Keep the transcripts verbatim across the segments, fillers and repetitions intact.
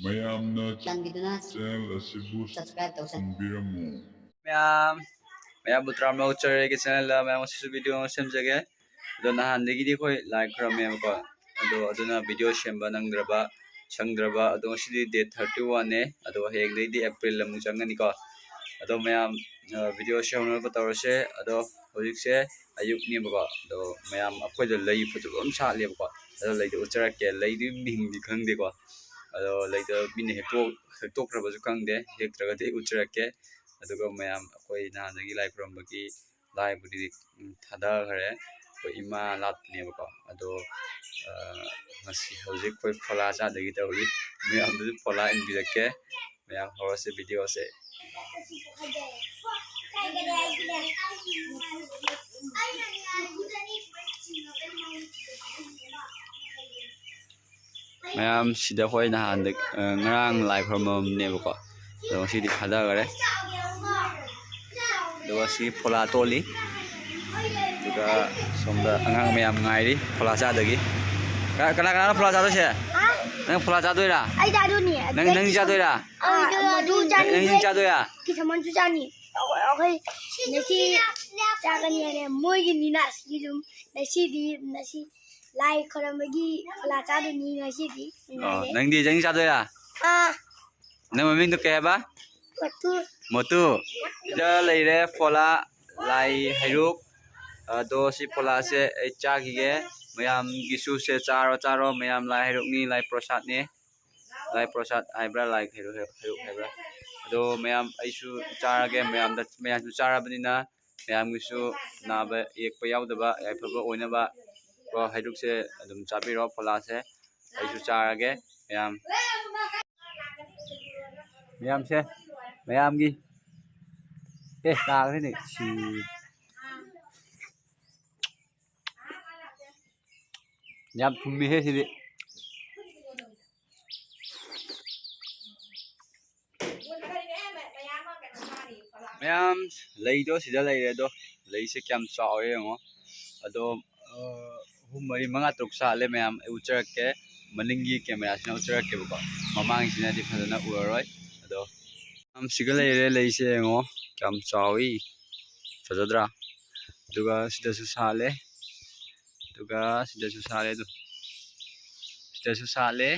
ꯃꯌꯥꯝꯅ ꯆꯥꯟꯕꯤꯗꯨꯅ channel ꯑꯁꯤꯕꯨ subscribe ꯇꯧꯁꯟꯕꯤꯔꯝꯃꯨ꯫ ꯃꯌꯥꯝ, ꯃꯌꯥꯝꯕꯨ ꯇꯔꯥꯝꯅ ꯑꯣꯛꯆꯔꯤ ꯑꯩꯒꯤ channel ꯗ꯫ ꯃꯌꯥꯝ, ꯉꯁꯤꯁꯨ video ꯑꯃ ꯁꯦꯝꯖꯒꯦ꯫ ꯑꯗꯣ ꯅꯍꯥꯟꯗꯒꯤꯗꯤ ꯑꯩꯈꯣꯏ ꯂꯥꯏ ꯈꯨꯔꯝꯃꯦꯕꯀꯣ꯫ ꯑꯗꯣ ꯑꯗꯨꯅ video ꯁꯦꯝꯕ ꯅꯪꯗ꯭ꯔꯕ, ꯁꯪꯗ꯭ꯔꯕ꯫ ꯑꯗꯣ ꯉꯁꯤꯗꯤ date thirty one ꯅꯦ꯫ ꯑꯗꯣ ꯍꯌꯦꯡꯗꯩꯗꯤ April ꯑꯃꯨꯛ ꯆꯪꯒꯅꯤꯀꯣ꯫ ꯑꯗꯣ ꯃꯌꯥꯝ, ꯑ, video ꯁꯦꯝꯅꯕ ꯇꯧꯔꯁꯦ꯫ ꯑꯗꯣ ꯍꯧꯖꯤꯛꯁꯦ ꯑꯌꯨꯛꯅꯦꯕꯀꯣ꯫ ꯑꯗꯣ ꯃꯌꯥꯝ, ꯑꯩꯈꯣꯏꯗ ꯂꯩ ꯐꯖꯕ ꯑꯃ ꯁꯥꯠꯂꯦꯕꯀꯣ꯫ ꯑꯗꯣ ꯂꯩꯗꯣ ꯎꯠꯆꯔꯛꯀꯦ꯫ ꯂꯩꯗꯨꯒꯤ ꯃꯤꯡꯗꯤ ꯈꯪꯗꯦꯀꯣ꯫ ꯑꯗꯣ ꯂꯩꯗꯣ ꯃꯤꯅ ꯍꯦꯛꯇꯣꯛ-, ꯍꯦꯛꯇꯣꯛꯈ꯭ꯔꯕꯁꯨ ꯈꯪꯗꯦ꯫ ꯍꯦꯛꯇ꯭ꯔꯒꯗꯤ ꯎꯠꯆꯔꯛꯀꯦ꯫ ꯑꯗꯨꯒ ꯃꯌꯥꯝ, ꯑꯩꯈꯣꯏ ꯅꯍꯥꯟꯗꯒꯤ ꯂꯥꯏ ꯈꯨꯔꯨꯝꯕꯒꯤ ꯂꯥꯏꯕꯨꯗꯤ, ꯎꯝ, ꯊꯥꯗꯈ꯭ꯔꯦ꯫ ꯑꯩꯈꯣꯏ ꯏꯃꯥ ꯂꯥꯠꯄꯅꯦꯕꯀꯣ꯫ ꯑꯗꯣ, ꯑ, ꯉꯁꯤ ꯍꯧꯖꯤꯛ ꯑꯩꯈꯣꯏ ꯐꯣꯂꯥ ꯆꯥꯗꯒꯤ ꯇꯧꯔꯤ꯫ ꯃꯌꯥꯝꯗꯁꯨ ꯐꯣꯂꯥ ꯏꯟꯕꯤꯔꯛꯀꯦ꯫ ꯃꯌꯥꯝ ꯍꯧꯔꯁꯦ video ꯁꯦ꯫ ꯃꯌꯥꯝ, ꯁꯤꯗ ꯑꯩꯈꯣꯏ ꯅꯍꯥꯟꯗ, ꯑ, ꯉꯔꯥꯡ ꯂꯥꯏ ꯈꯨꯔꯨꯝꯃꯝꯅꯦꯕꯀꯣ꯫ ꯑꯗꯣ ꯉꯁꯤꯗꯤ ꯊꯥꯗꯈꯔꯦ꯫ ꯑꯗꯨꯒ ꯁꯤ ꯐꯣꯂꯥ ꯇꯣꯠꯂꯤ꯫ ꯑꯗꯨꯒ ꯁꯣꯝꯗ ꯑꯉꯥꯡ ꯃꯌꯥꯝ ꯉꯥꯏꯔꯤ ꯐꯣꯂꯥ ꯆꯥꯗꯒꯤ꯫ ꯀ-, ꯀꯅꯥ ꯀꯅꯥꯅꯣ ꯐꯣꯂꯥ ꯆꯥꯗꯣꯏꯁꯦ? ꯍꯥ? ꯅꯪ ꯐꯣꯂꯥ ꯆꯥꯗꯣꯏꯔꯥ? ꯑꯩ ꯆꯥꯗꯣꯏꯅꯤ꯫ ꯅꯪ, ꯅꯪ ꯆꯥꯗꯣꯏꯔꯥ? ꯑꯥ, ꯃꯗꯨ ꯅꯪ, ꯆꯥꯅꯤꯡꯉꯦ꯫ ꯅꯪ ꯆꯥꯗꯣꯏꯔꯥ? ꯀꯤꯁꯃꯟꯁꯨ ꯆꯥꯅꯤ꯫ ꯑꯩꯈꯣꯏ, ꯑꯩꯈꯣꯏ ꯉꯁꯤ ꯆꯥꯒꯅꯤ ꯍꯥꯏꯅ ꯃꯣꯏꯒꯤꯅꯤꯅ ꯁꯤꯗꯤ ꯑꯗꯨꯝ ꯉꯁꯤꯗꯤ, ꯉꯁꯤ ꯂꯥꯏ ꯈꯨꯔꯝꯕꯒꯤ ꯐꯣꯂꯥ ꯆꯥꯗꯣꯏꯅꯤ ꯉꯁꯤꯗꯤ꯫ ꯑꯣ, ꯅꯨꯡꯉꯥꯏꯔꯦ꯫ ꯅꯪꯗꯤ ꯅꯪ ꯆꯥꯗꯣꯏꯔꯥ? ꯑꯥ꯫ ꯅꯪ ꯃꯃꯤꯡꯗꯣ ꯀꯩ ꯍꯥꯏꯕ? ꯃꯇꯨ꯫ ꯃꯇꯨ꯫ ꯁꯤꯗ ꯂꯩꯔꯦ ꯐꯣꯂꯥ, ꯂꯥꯏ ꯍꯩꯔꯨꯛ꯫ ꯑꯗꯣ ꯁꯤ ꯐꯣꯂꯥꯁꯦ ꯑꯩ ꯆꯥꯈꯤꯒꯦ꯫ ꯃꯌꯥꯝꯒꯤꯁꯨ ꯁꯦ ꯆꯥꯔꯣ, ꯆꯥꯔꯣ꯫ ꯃꯌꯥꯝ ꯂꯥꯏ ꯍꯩꯔꯨꯛꯅꯤ, ꯂꯥꯏ ꯄ꯭ꯔꯣꯁꯥꯗꯅꯤ꯫ ꯂꯥꯏ ꯄ꯭ꯔꯣꯁꯥꯗ ꯍꯥꯏꯕ꯭ꯔꯥ, ꯂꯥꯏ ꯍꯩꯔꯨꯛ, ꯍꯩꯔꯨꯛ ꯍꯥꯏꯕ꯭ꯔꯥ? ꯑꯗꯣ ꯃꯌꯥꯝ ꯑꯩꯁꯨ ꯆꯥꯔꯒꯦ꯫ ꯃꯌꯥꯝꯗ, ꯃꯌꯥꯝꯁꯨ ꯆꯥꯔꯕꯅꯤꯅ ꯃꯌꯥꯝꯒꯤꯁꯨ ꯅꯥꯕ ꯌꯦꯛꯄ ꯌꯥꯎꯗꯕ, ꯌꯥꯏꯐꯕ ꯑꯣꯏꯅꯕ ꯀꯣ, ꯍꯩꯔꯨꯛꯁꯦ ꯑꯗꯨꯝ ꯆꯥꯕꯤꯔꯣ, ꯐꯣꯂꯥꯁꯦ꯫ ꯑꯩꯁꯨ ꯆꯥꯔꯒꯦ꯫ ꯃꯌꯥꯝ, ꯃꯌꯥꯝꯁꯦ, ꯃꯌꯥꯝꯒꯤ, ꯑꯦ, ꯇꯥꯈ꯭ꯔꯦꯅꯦ꯫ ꯁꯤ ꯌꯥꯝ ꯊꯨꯝꯃꯤꯍꯦ ꯁꯤꯗꯤ꯫ ꯃꯌꯥꯝ, ꯂꯩꯗꯣ ꯁꯤꯗ ꯂꯩꯔꯦ꯫ ꯑꯗꯣ ꯂꯩꯁꯦ ꯀꯌꯥꯝ ꯆꯥꯎꯔꯦ ꯌꯦꯡꯉꯣ꯫ ꯑꯗꯣ, ꯑ, ꯑꯍꯨꯝ, ꯃꯔꯤ, ꯃꯉꯥ, ꯇꯔꯨꯛ ꯁꯥꯠꯂꯦ ꯃꯌꯥꯝ꯫ ꯑꯩ ꯎꯠꯆꯔꯛꯀꯦ꯫ ꯃꯅꯤꯡꯒꯤ ꯀꯦꯃꯦꯔꯥꯁꯤꯅ ꯎꯠꯆꯔꯛꯀꯦꯕꯀꯣ꯫ ꯃꯃꯥꯡꯁꯤꯅꯗꯤ ꯐꯖꯅ ꯎꯔꯔꯣꯏ꯫ ꯑꯗꯣ ꯃꯌꯥꯝꯁꯤꯒ ꯂꯩꯔꯦ꯫ ꯂꯩꯁꯦ ꯌꯦꯡꯉꯣ, ꯀꯌꯥꯝ ꯆꯥꯎꯏ, ꯐꯖꯗ꯭ꯔꯥ? ꯑꯗꯨꯒ ꯁꯤꯗꯁꯨ ꯁꯥꯠꯂꯦ, ꯑꯗꯨꯒ ꯁꯤꯗꯁꯨ ꯁꯥꯠꯂꯦ꯫ ꯑꯗꯨ ꯁꯤꯗꯁꯨ ꯁꯥꯠꯂꯦ꯫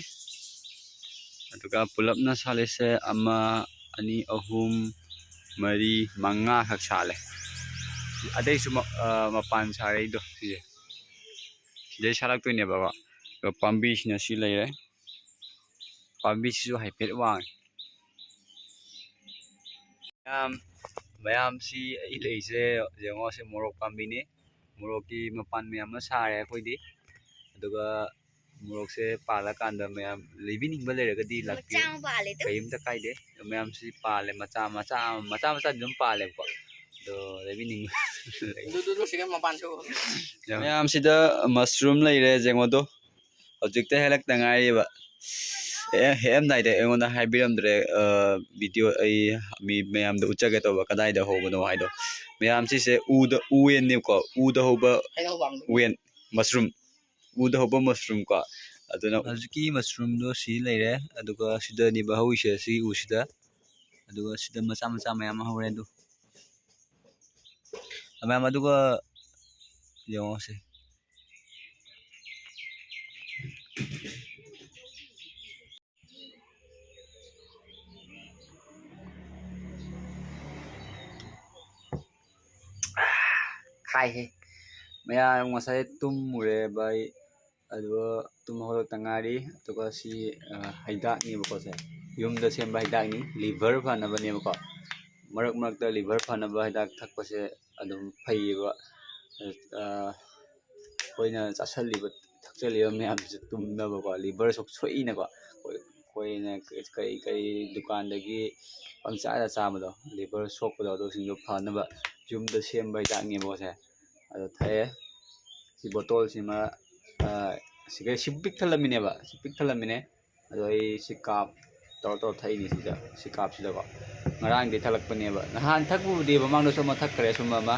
ꯑꯗꯨꯒ ꯄꯨꯂꯞꯅ ꯁꯥꯠꯂꯤꯁꯦ ꯑꯃ, ꯑꯅꯤ, ꯑꯍꯨꯝ, ꯃꯔꯤ, ꯃꯉꯥꯈꯛ ꯁꯥꯠꯂꯦ꯫ ꯑꯇꯩꯁꯨ ꯃ-, ꯑ, ꯃꯄꯥꯟ ꯁꯥꯔꯛꯏꯗꯣ ꯁꯤꯁꯦ, ꯁꯤꯗꯩ ꯁꯥꯠꯂꯛꯇꯣꯏꯅꯦꯕꯀꯣ꯫ ꯑꯗꯣ ꯄꯥꯝꯕꯤꯁꯤꯅ ꯁꯤ ꯂꯩꯔꯦ꯫ ꯄꯥꯝꯕꯤꯁꯤꯁꯨ ꯍꯥꯏꯐꯦꯠ ꯋꯥꯡꯉꯦ꯫ ꯃꯌꯥꯝ, ꯃꯌꯥꯝꯁꯤ ꯑꯩ ꯂꯩꯁꯦ ꯌꯦꯡꯉꯣ, ꯁꯤ ꯃꯣꯔꯣꯛ ꯄꯥꯝꯕꯤꯅꯤ꯫ ꯃꯣꯔꯣꯛꯀꯤ ꯃꯄꯥꯟ ꯃꯌꯥꯝ ꯑꯃ ꯁꯥꯔꯦ ꯑꯩꯈꯣꯏꯗꯤ꯫ ꯑꯗꯨꯒ ꯃꯣꯔꯣꯛꯁꯦ ꯄꯥꯜꯂꯀꯥꯟꯗ ꯃꯌꯥꯝ ꯂꯩꯕꯤꯅꯤꯡꯕ ꯂꯩꯔꯒꯗꯤ ꯂꯥꯛꯄꯤꯌꯨ꯫ ꯃꯆꯥ ꯑꯃ ꯄꯥꯜꯂꯦ ꯇꯨ꯫ ꯀꯩꯝꯇ ꯀꯥꯏꯗꯦ꯫ ꯃꯌꯥꯝꯁꯤ ꯄꯥꯜꯂꯦ, ꯃꯆꯥ ꯃꯆꯥ, ꯃꯆꯥ ꯃꯆꯥꯗꯤ ꯑꯗꯨꯝ ꯄꯥꯜꯂꯦꯕꯀꯣ꯫ ꯑꯗꯣ ꯂꯩꯕꯤꯅꯤꯡꯕ ꯂꯩ꯫ ꯑꯗꯨ, ꯑꯗꯨ, ꯑꯗꯨ ꯁꯤꯒ ꯃꯄꯥꯟꯁꯨ꯫ ꯃꯌꯥꯝꯁꯤꯗ ꯃꯁꯔꯨꯝ ꯂꯩꯔꯦ, ꯌꯦꯡꯉꯣꯗꯣ꯫ ꯍꯧꯖꯤꯛꯇ ꯍꯦꯛꯂꯛꯇ ꯉꯥꯏꯔꯤꯕ꯫ ꯑꯦ, ꯍꯦꯛꯑꯝꯗꯥꯏꯗ ꯑꯩꯉꯣꯟꯗ ꯍꯥꯏꯕꯤꯔꯝꯗ꯭ꯔꯦ, ꯑ, ꯚꯤꯗꯤꯑꯣ ꯑꯩ ꯃꯤ ꯃꯌꯥꯝꯗ ꯎꯠꯆꯒꯦ ꯇꯧꯕ ꯀꯗꯥꯏꯗ ꯍꯧꯕꯅꯣ ꯍꯥꯏꯗꯣ꯫ ꯃꯌꯥꯝꯁꯤꯁꯦ ꯎꯗ, ꯎꯌꯦꯟꯅꯤꯀꯣ, ꯎꯗ ꯍꯧꯕ ꯍꯩꯅꯧ ꯄꯥꯝꯕꯤ꯫ ꯎꯌꯦꯟ, ꯃꯁꯔꯨꯝ, ꯎꯗ ꯍꯧꯕ ꯃꯁꯔꯨꯝꯀꯣ꯫ ꯑꯗꯨꯅ ꯍꯧꯖꯤꯛꯀꯤ ꯃꯁꯔꯨꯝꯗꯣ ꯁꯤ ꯂꯩꯔꯦ, ꯑꯗꯨꯒ ꯁꯤꯗꯅꯦꯕ ꯍꯧꯔꯤꯁꯦ, ꯁꯤ ꯎꯁꯤꯗ, ꯑꯗꯨꯒ ꯁꯤꯗ ꯃꯆꯥ ꯃꯆꯥ ꯃꯌꯥꯝ ꯑꯃ ꯍꯧꯔꯦ꯫ ꯑꯗꯨ ꯃꯌꯥꯝ, ꯑꯗꯨꯒ ꯌꯦꯡꯉꯣ ꯁꯦ꯫ ꯈꯥꯏꯍꯦ꯫ ꯃꯌꯥꯝ ꯉꯁꯥꯏ ꯇꯨꯝꯃꯨꯔꯦ ꯚꯥꯏ, ꯑꯗꯨꯒ ꯇꯨꯝ ꯍꯧꯒꯠꯂꯛꯇ ꯉꯥꯏꯔꯤ꯫ ꯑꯗꯨꯒ ꯁꯤ, ꯑ, ꯍꯩꯗꯥꯛꯅꯦꯕꯀꯣ ꯁꯦ, ꯌꯨꯝꯗ ꯁꯦꯝꯕ ꯍꯩꯗꯥꯛꯅꯤ, liver ꯐꯅꯕꯅꯦꯕꯀꯣ꯫ ꯃꯔꯛ ꯃꯔꯛꯇ liver ꯐꯅꯕ ꯍꯤꯗꯥꯛ ꯊꯛꯄꯁꯦ ꯑꯗꯨꯝ ꯐꯩꯌꯦꯕ꯫ ꯑ, ꯑꯩꯈꯣꯏꯅ ꯆꯥꯁꯜꯂꯤꯕ ꯊꯛꯆꯜꯂꯤꯕ ꯃꯌꯥꯝꯁꯦ ꯇꯨꯝꯅꯕꯀꯣ, liver ꯁꯣꯛ-, ꯁꯣꯛꯏꯅꯀꯣ꯫ ꯑꯩꯈꯣꯏ-, ꯑꯩꯈꯣꯏꯅ ꯀꯔꯤ ꯀꯔꯤ ꯗꯨꯀꯥꯟꯗꯒꯤ ꯄꯪꯆꯥꯗ ꯆꯥꯕꯗꯣ, liver ꯁꯣꯛꯄꯗꯣ, ꯑꯗꯨꯁꯤꯡꯗꯣ ꯐꯅꯕ ꯌꯨꯝꯗ ꯁꯦꯝꯕ ꯍꯤꯗꯥꯛꯅꯦꯕꯀꯣ ꯁꯦ꯫ ꯑꯗꯣ ꯊꯛꯑꯦ꯫ ꯁꯤ ꯕꯣꯇꯜꯁꯤꯃ, ꯑ, ꯁꯤꯒ-, ꯁꯤ ꯄꯤꯛ ꯊꯜꯂꯝꯃꯤꯅꯦꯕ, ꯁꯤ ꯄꯤꯛ ꯊꯜꯂꯝꯃꯤꯅꯦ꯫ ꯑꯗꯣ ꯑꯩ ꯁꯤ ꯀꯥꯞ ꯇꯧꯔ ꯇꯧꯔ ꯊꯛꯏꯅꯤ ꯁꯤꯗ, ꯁꯤ ꯀꯥꯞꯁꯤꯗꯀꯣ꯫ ꯉꯔꯥꯡꯗꯤ ꯊꯛꯂꯛꯄꯅꯦꯕ꯫ ꯅꯍꯥꯟ ꯊꯛꯄꯕꯨꯗꯤ ꯃꯃꯥꯡꯗꯁꯨ ꯑꯃ ꯊꯛꯈ꯭ꯔꯦ ꯑꯁꯨꯝꯕ ꯑꯃ꯫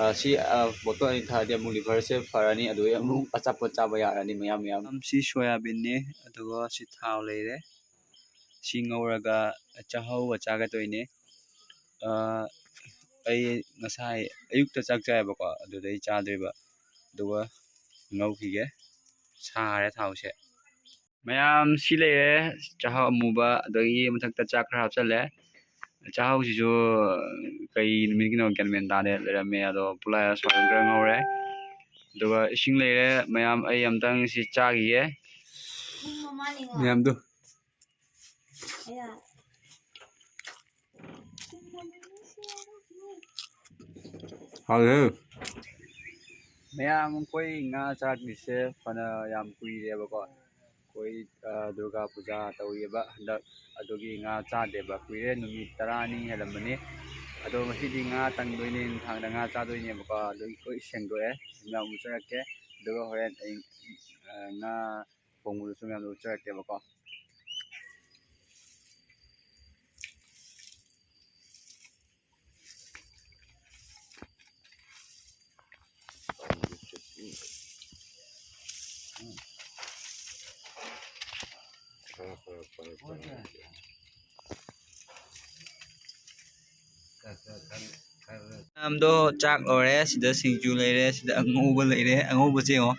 ꯑ, ꯁꯤ, ꯑ, ꯕꯣꯇꯜ ꯑꯅꯤ ꯊꯛꯑꯗꯤ ꯑꯃꯨꯛ liverꯁꯦ ꯐꯔꯅꯤ, ꯑꯗꯨꯗꯩ ꯑꯃꯨꯛ ꯑꯆꯥꯄꯣꯠ ꯆꯥꯕ ꯌꯥꯔꯅꯤ ꯃꯌꯥꯝ ꯃꯌꯥꯝ꯫ ꯁꯤ ꯁꯣꯌꯥꯕꯤꯟꯅꯦ, ꯑꯗꯨꯒ ꯁꯤ ꯊꯥꯎ ꯂꯩꯔꯦ꯫ ꯁꯤ ꯉꯧꯔꯒ ꯆꯥꯛꯍꯧꯒ ꯆꯥꯒꯗꯣꯏꯅꯦ꯫ ꯑ, ꯑꯩ ꯉꯁꯥꯏ ꯑꯌꯨꯛꯇ ꯆꯥꯛ ꯆꯥꯏꯌꯦꯕꯀꯣ, ꯑꯗꯨꯗꯩ ꯆꯥꯗꯣꯏꯕ꯫ ꯑꯗꯨꯒ ꯉꯧꯈꯤꯒꯦ꯫ ꯁꯥꯔꯦ ꯊꯥꯎꯁꯦ꯫ ꯃꯌꯥꯝ ꯁꯤ ꯂꯩꯔꯦ, ꯆꯥꯛꯍꯥꯎ ꯑꯃꯨꯕ, ꯑꯗꯒꯤ ꯃꯊꯛꯇ ꯆꯥꯛ ꯈꯔ ꯍꯥꯞꯆꯜꯂꯦ꯫ ꯆꯥꯛꯍꯥꯎꯁꯤꯁꯨ ꯀꯩ ꯅꯨꯃꯤꯠꯀꯤꯅꯣ ꯒ꯭ꯌꯥꯟ ꯃꯦꯟ ꯇꯥꯗꯦ, ꯂꯩꯔꯝꯃꯦ꯫ ꯑꯗꯣ ꯄꯨꯂꯥꯏ ꯁꯣꯏꯕꯨꯝ ꯈꯔ ꯉꯧꯔꯦ, ꯑꯗꯨꯒ ꯏꯁꯤꯡ ꯂꯩꯔꯦ꯫ ꯃꯌꯥꯝ ꯑꯩ ꯑꯝꯇꯪ ꯁꯤ ꯆꯥꯈꯤꯒꯦ꯫ ꯃꯌꯥꯝꯗꯨ꯫ ꯍꯥꯎꯋꯦ꯫ ꯃꯌꯥꯝ ꯑꯩꯈꯣꯏ ꯉꯥ ꯆꯥꯗ꯭ꯔꯤꯁꯦ ꯐꯅ ꯌꯥꯝ ꯀꯨꯏꯔꯦꯕꯀꯣ꯫ ꯑꯩꯈꯣꯏ, ꯑ, ꯗꯨꯔꯒꯥ ꯄꯨꯖꯥ ꯇꯧꯔꯤꯑꯕ ꯍꯟꯗꯛ, ꯑꯗꯨꯒꯤ ꯉꯥ ꯆꯥꯗꯦꯕ ꯀꯨꯏꯔꯦ, ꯅꯨꯃꯤꯠ ꯇꯔꯥꯅꯤ ꯍꯦꯜꯂꯝꯃꯅꯤ꯫ ꯑꯗꯣ ꯉꯁꯤꯗꯤ ꯉꯥ ꯇꯪꯗꯣꯏꯅꯦ, ꯅꯨꯡꯗꯥꯡꯗ ꯉꯥ ꯆꯥꯗꯣꯏꯅꯦꯕꯀꯣ꯫ ꯑꯗꯨꯒꯤ ꯑꯩꯈꯣꯏ ꯁꯦꯡꯗꯣꯛꯑꯦ, ꯃꯌꯥꯝ ꯎꯠꯆꯔꯛꯀꯦ꯫ ꯑꯗꯨꯒ ꯍꯣꯔꯦꯟ ꯑꯩ, ꯑ, ꯉꯥ ꯊꯣꯡꯕꯗꯨꯁꯨ ꯃꯌꯥꯝꯗ ꯎꯠꯆꯔꯛꯀꯦꯕꯀꯣ꯫ ꯃꯌꯥꯝꯗꯣ ꯆꯥꯛ ꯂꯧꯔꯦ꯫ ꯁꯤꯗ ꯁꯤꯡꯖꯨ ꯂꯩꯔꯦ, ꯁꯤꯗ ꯑꯉꯧꯕ ꯂꯩꯔꯦ, ꯑꯉꯧꯕꯁꯦ ꯌꯦꯡꯉꯣ꯫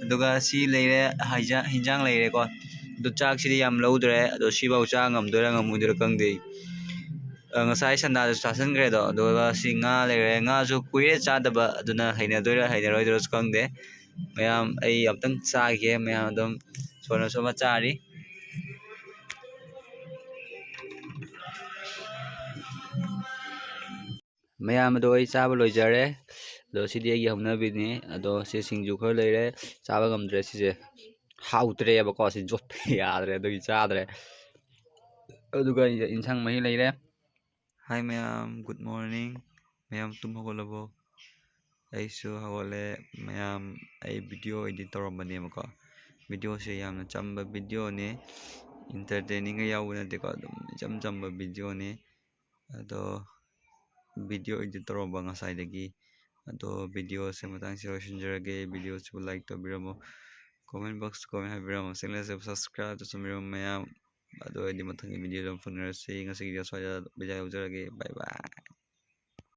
ꯑꯗꯨꯒ ꯁꯤ ꯂꯩꯔꯦ, ꯍꯩꯖꯥ-, ꯍꯤꯟꯖꯥꯡ ꯂꯩꯔꯦꯀꯣ꯫ ꯑꯗꯨ ꯆꯥꯛꯁꯤꯗꯤ ꯌꯥꯝ ꯂꯧꯗ꯭ꯔꯦ, ꯑꯗꯣ ꯁꯤꯐꯥꯎ ꯆꯥ ꯉꯝꯗꯣꯏꯔꯥ ꯉꯝꯃꯣꯏꯗꯣꯏꯔꯥ ꯈꯪꯗꯦ꯫ ꯑ, ꯉꯁꯥꯏ ꯁꯟꯗꯥꯁꯨ ꯆꯥꯁꯤꯟꯈ꯭ꯔꯦ ꯑꯗꯣ꯫ ꯑꯗꯨꯒ ꯁꯤ ꯉꯥ ꯂꯩꯔꯦ, ꯉꯥꯁꯨ ꯀꯨꯏꯔꯦ ꯆꯥꯗꯕ, ꯑꯗꯨꯅ ꯍꯩꯅꯗꯣꯏꯔꯥ ꯍꯩꯅꯔꯣꯏꯗꯣꯏꯔꯥꯁꯨ ꯈꯪꯗꯦ꯫ ꯃꯌꯥꯝ, ꯑꯩ ꯑꯝꯇꯪ ꯆꯥꯈꯤꯒꯦ꯫ ꯃꯌꯥꯝ ꯑꯗꯨꯝ ꯁꯣꯟꯅ ꯁꯣꯟꯅ ꯆꯥꯔꯤ꯫ ꯃꯌꯥꯝ ꯑꯗꯣ ꯑꯩ ꯆꯥꯕ ꯂꯣꯏꯖꯔꯦ꯫ ꯑꯗꯣ ꯁꯤꯗꯤ ꯑꯩꯒꯤ ꯍꯧꯅꯕꯤꯅꯤ꯫ ꯑꯗꯣ ꯁꯤ ꯁꯤꯡꯖꯨ ꯈꯔ ꯂꯩꯔꯦ, ꯆꯥꯕ ꯉꯝꯗ꯭ꯔꯦ ꯁꯤꯁꯦ꯫ ꯍꯥꯎꯇ꯭ꯔꯦꯕꯀꯣ, ꯁꯤ ꯌꯣꯠꯄ ꯌꯥꯗ꯭ꯔꯦ, ꯑꯗꯨꯒꯤ ꯆꯥꯗ꯭ꯔꯦ꯫ ꯑꯗꯨꯒ ꯏꯟꯁꯥꯡ ꯃꯍꯤ ꯂꯩꯔꯦ꯫ Hi ꯃꯌꯥꯝ, good morning꯫ ꯃꯌꯥꯝ ꯇꯨꯝ ꯍꯧꯒꯠꯂꯕꯣ? ꯑꯩꯁꯨ ꯍꯧꯒꯠꯂꯦ꯫ ꯃꯌꯥꯝ, ꯑꯩ video edit ꯇꯧꯔꯝꯕꯅꯦꯕꯀꯣ꯫ Videoꯁꯦ ꯌꯥꯝꯅ ꯆꯝꯕ videoꯅꯤ, entertainingꯒ ꯌꯥꯎꯕ ꯅꯠꯇꯦꯀꯣ, ꯑꯗꯨꯝ ꯏꯆꯝ ꯆꯝꯕ videoꯅꯤ꯫ ꯑꯗꯣ video edit ꯇꯧꯔꯝꯕ ꯉꯁꯥꯏꯗꯒꯤ꯫ ꯑꯗꯣ video ꯁꯦ ꯃꯇꯥꯡꯁꯤ ꯂꯣꯏꯁꯤꯟꯖꯔꯒꯦ꯫ Video ꯁꯤꯕꯨ like ꯇꯧꯕꯤꯔꯝꯃꯣ, comment box comment ꯍꯥꯏꯕꯤꯔꯝꯃꯣ, channel ꯁꯤꯕꯨ subscribe ꯇꯧꯁꯟꯕꯤꯔꯝꯃꯣ ꯃꯌꯥꯝ꯫ ꯑꯗꯨ ꯑꯣꯏꯔꯗꯤ ꯃꯊꯪꯒꯤ video ꯗ ꯑꯃꯨꯛ ꯐꯪꯅꯔꯁꯤ꯫ ꯉꯁꯤꯒꯤꯗꯤ ꯑꯁ꯭ꯋꯥꯏꯗ ꯕꯤꯗꯥꯏ ꯂꯧꯖꯔꯒꯦ꯫ Bye bye꯫